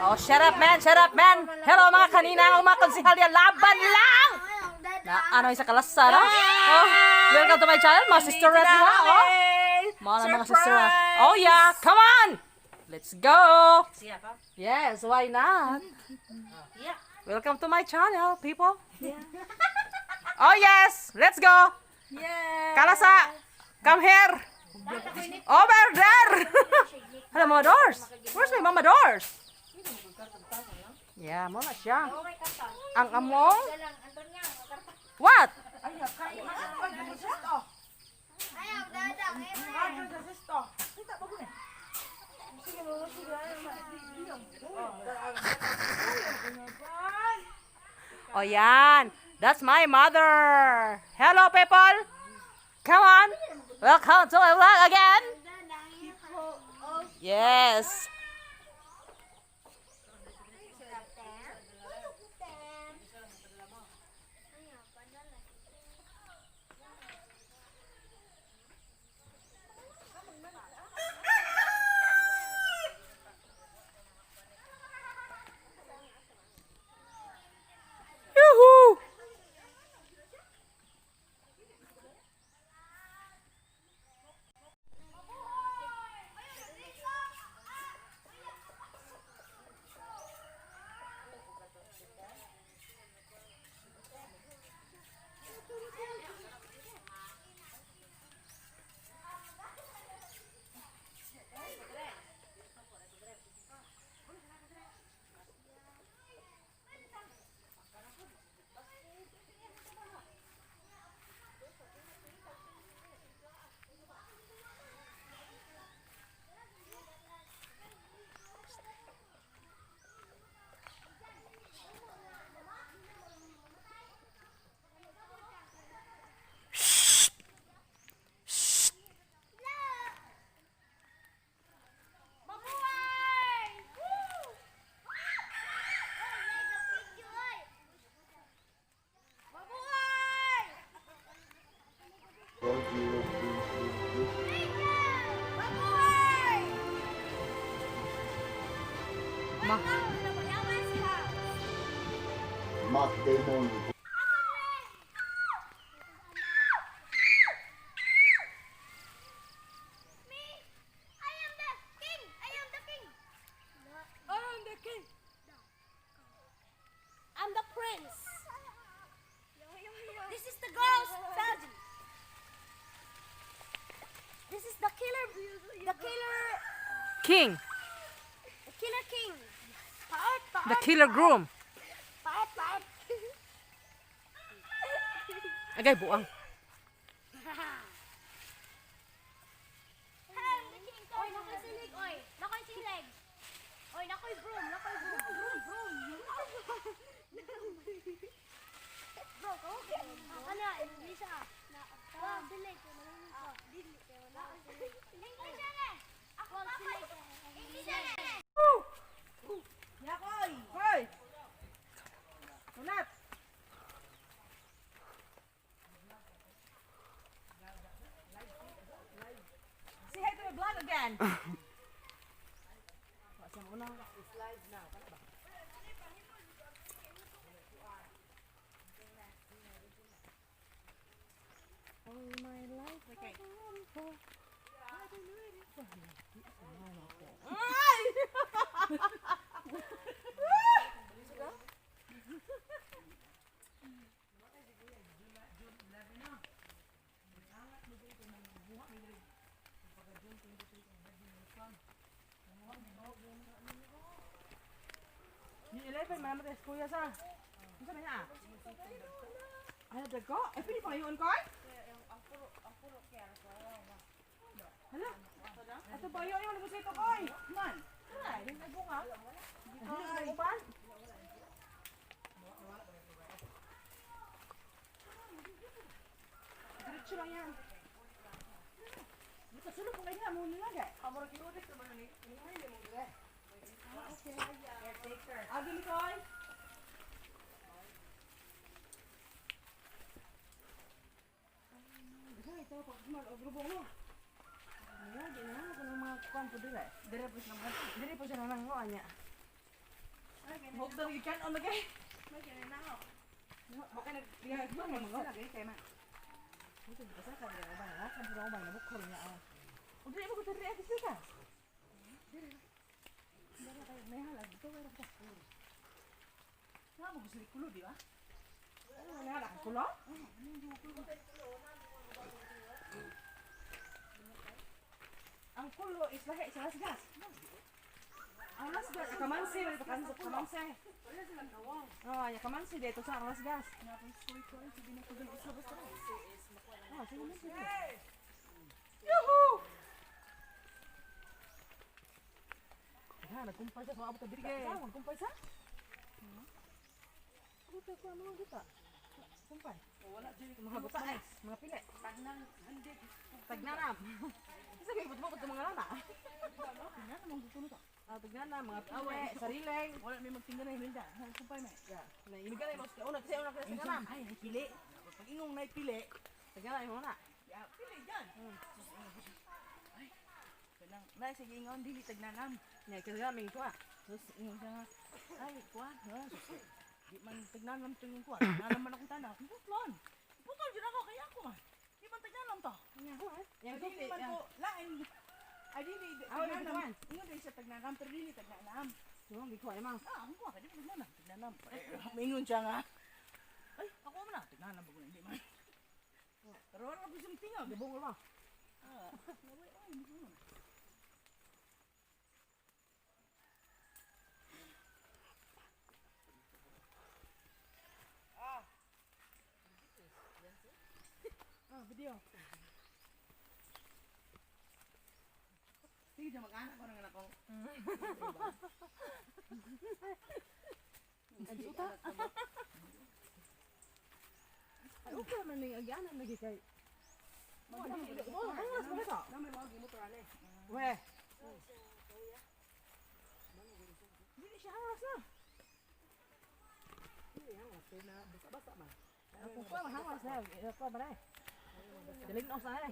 Oh, shut up, man. Shut up, man. Hello, mga kanina. Ang mga konsehalya. Laban lang! Na, ano sa kalasa, no? Oh, welcome to my channel, mga sister red diha, oh. Mga sister. Oh, yeah. Come on! Let's go! Yes, why not? Welcome to my channel, people. Oh, yes! Let's go! Yeah. Kalasa! Come here! Over there! Hello, Mama Doors! Where's my Mama Doors? Yeah, mo na siya. Ang among? What? Oh, yan. That's my mother. Hello, people. Come on. Welcome to my vlog again. Yes. Yoo-hoo! Ma. Matt Damon. I am the king! I am the king! I'm the king. I'm the prince. This is the girl's family. This is the killer, King. the killer king. Paot, paot, The killer groom. Paot, paot. Agay, buang. I'm the king. Oy, nakoy silig, oy. Nakoy silig. Oy, nakoy broom, nakoy broom. Broom, broom. Bro, ko. Ano, Lisa. Na, silig. Ah, dili. English na. Ako silig. English na. Yakoy! Hoy! Unat! Say hi to my vlog again. All my life okay. Ay! Yung 11, mamamatay si kuya sa. Ano sabi niya? Ay, dago. Ay, pwede pa ngayon, Koy? Hala. Ato ba yun? Yung lubos ito, Koy? Man. Ay, yung nagbunga. Ay, uban. Diretso lang yan. Dito, sulok ko kayo na. Muna lang, eh. Agi ni Koy. Ito, pag grubo mo. Ay, ginawa ko ng mga kuwan po dire. Dire po siya naman. Dire po siya nananguan niya. Hope daw you can on lagi. Okay, nag kay ma. Ug dili mo ko diri kasi ka. Nga mo gusto kulo, di ba? Wala na kulo. Ang kulo is lahi sa lasgas. Ang lasgas, kamansi, may pakansa kamansi. Oh, ya kamansi dito sa ang lasgas. Oh, sige mo sige. Yuhu! Ha, nagkumpay sa mga abot diri ka. Sa nagkumpay sa? Abot ko ano kita. Kumpay. Wala diri Mga guta ay, mga pili. Tagnan, hindi. Tagnanam. Isa kay butmo mga lana. Tingnan mo gusto nito. Ah, tagnanam, mga awe, sarileng. Wala may magtingga na Hilda. Kumpay may. Ya, nailigan ay mas una kasi una kasi tagnanam. Ay, ay pili. Pag ingong na pili. Tagnanam mo na. Ya, pili dyan. Ay, kanang, na sige ingon dili tagnanam. Nya kasi namin ko ah. Sus, ingon siya nga. Ay, kuan, ha? Sus, di man tagnanam tingin kuan. Tagnanam man akong tanaw. Putlon. Putol jud ako kaya ako man. Di man tagnanam to. Nya ko ah. Yang Dili dili man ko lain. Ay dili Aw, tagnanam. kuan. Ingon dili siya tagnanam pero dili tagnanam. Yung gikuha ni mang. Ah, ako kuha, di man tagnanam, tagnanam. Eh, Maingon siya nga. Ay, ako man na, tagnanam ba ko na, hindi man. Pero wala ko siyang tingog. Dibong ba? Ah, ay, hindi ko man. Ah, video. Sige, dyan, mag-anak ko ng anak ko. Ay, Ay, okay man ning agyanan lagi kay. Oh, angas mo ka. We. Dili siya angas na. Dili hangas kay na basa-basa man. Ako pa mahangas na. Ako ba na? Dalig na sa na.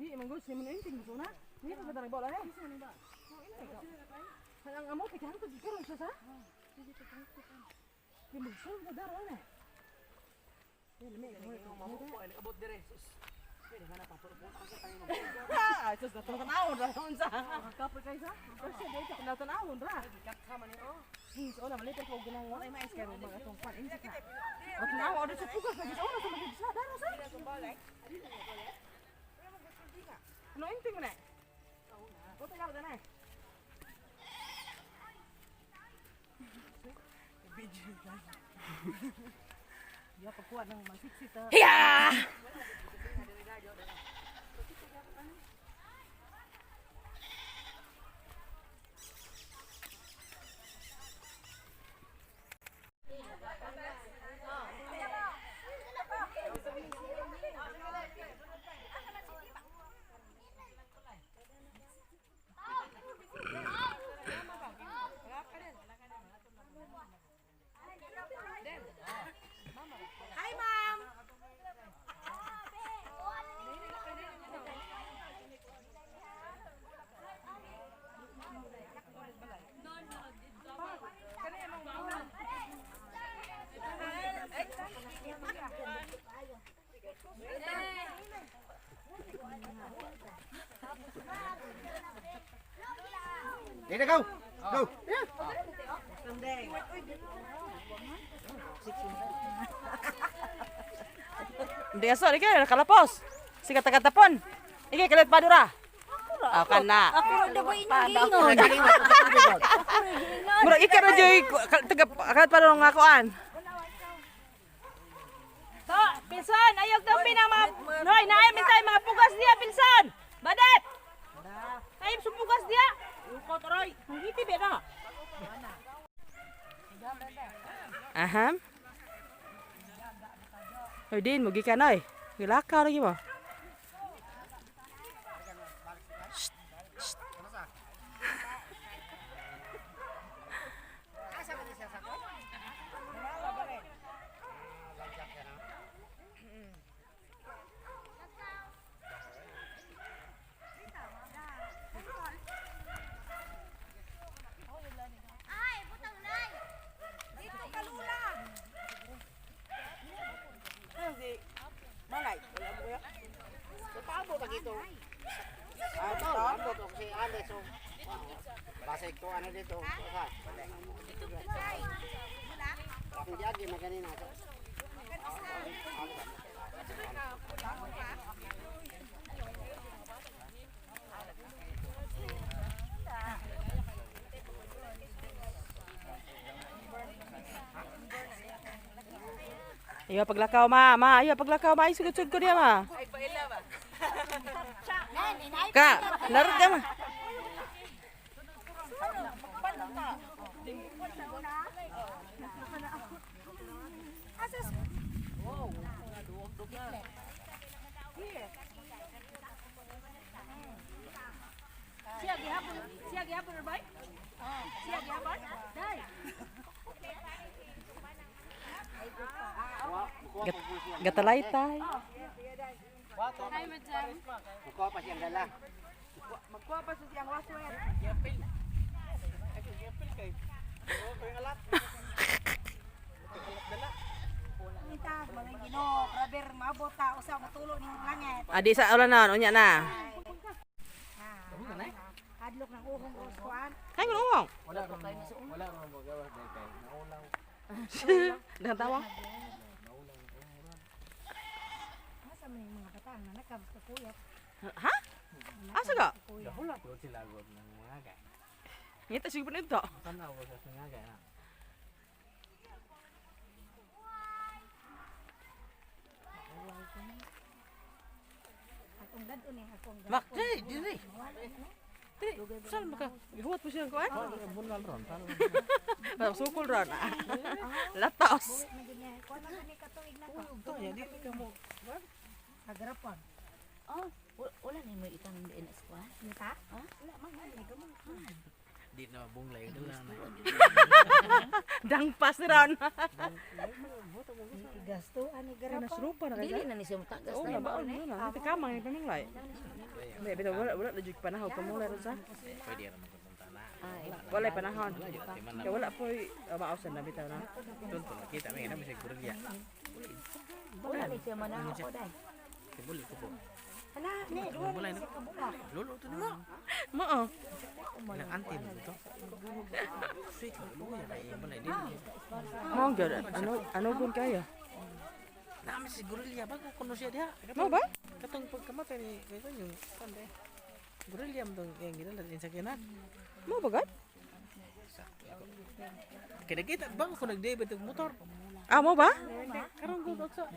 Di man gud si man inting gusto na. Di pa ba bola eh. Ang amo kay kanto gikaron siya sa. Di mo sul mo daro na. Abot dire. Sus. Pwede ka na pa Ah, sus na tanawon ra unsa. Kapoy kay sa? Kasi dito na tanawon ra. Katsa man ni oh. His ona malipot ko ginang wala mais kay mga atong kwan insa ka. O tanaw order sa pugas lagi sa ona sa magid sa daro sa. Ano inting mo na? Buta ka na. Video guys. Ya pagkuha ng masiksit ha. Hiya! Hi ma'am. Dito, go! Go! Hindi aso, di kayo nakalapos. Sige tagatapon. Ike kalit padura. Ah, kana. Ako ra ba inyong giingon? Mura ike ra joy taga kalit padura nga kuan. To, Pilson, ayog dampi ng mga Noy, naay mintay mga pugas diya, Pilson. Badet. Ay, supugas diya. Ukot roy. Manggiti ba na? Aha. Hoy din, mugi ka noy. Gilakaw lagi mo. Shh, shh. Malay. Wala mo kuya. Tabo pa dito. Ah, to, ambot og si Alex og basig ko ano dito. Sa. Akong giagi maganina. Iyo paglakaw ma, ma, iyo paglakaw ma, ay sugod-sugod ko diya ma. Ka, larot ka ma. Siya gihapon, siya gihapon bay. Siya gihapon. Dai. Gatalay tay. Kuha pa siyang dala. Magkuha pa sa siyang waswer. Ita, mga Ginoo, grabe maabot ta usa matulo ning langit. Adi sa ulan na, unya na. Adlok ng uhong ko sa kuan. Kay mo uwong. Wala wala ron mo gawas dahil kay naulaw. Dahan tawa. Asa man yung mga bataan na nakabot ka kuya. Ha? Asa ka? Wala ko sila god ng mga kay. Ngita siguro nito. Tanaw ko sa mga kay. Akong gadon ni akong gadon. Mak, diri, diri. Diri, saan ba ka? Gihuwat mo siya kuan? Bunal ron tanaw. Parang sukol ron. Latos. Man gyud niya. Kuan man ni katuig na ko. To ya di ka mo. Kagarapan. Oh, wala ni mo itang din sa kuan. Nita? Wala man man gamon. Di na bunglay dala na. Dangpas ni ron. Gasto ani garapan. Nasrupa na Dili kaya. na ni siya mutagas Oo, na na baon mo na. Ito kamang ni paminglay. Hindi, bitaw wala wala na jud panahon pamulay ron sa. Pwede ra man kung tana. Wala panahon. Di man na Kaya wala po mausan na bitaw na. tunto na kita may na siya gorilla. Wala ni siya manaw ko dai. Tibuli ko po. Ana, ni duha Bulay ni na. siya kabuak. Lolo to nimo. Mao. Ilang anti mo to. Sweet luya kay bulay din. Mao gyud ano ano gun kayo? Nami si gorilla bago kuno siya diha. Mao ba? Katong pagkamatay ni kay yung kande. Gorilla mo tong yang gidala din sa kinan. Mao ba gad? Kaya nakita bago ko nag-debit og motor. Ah, mao ba? Karon ko sa.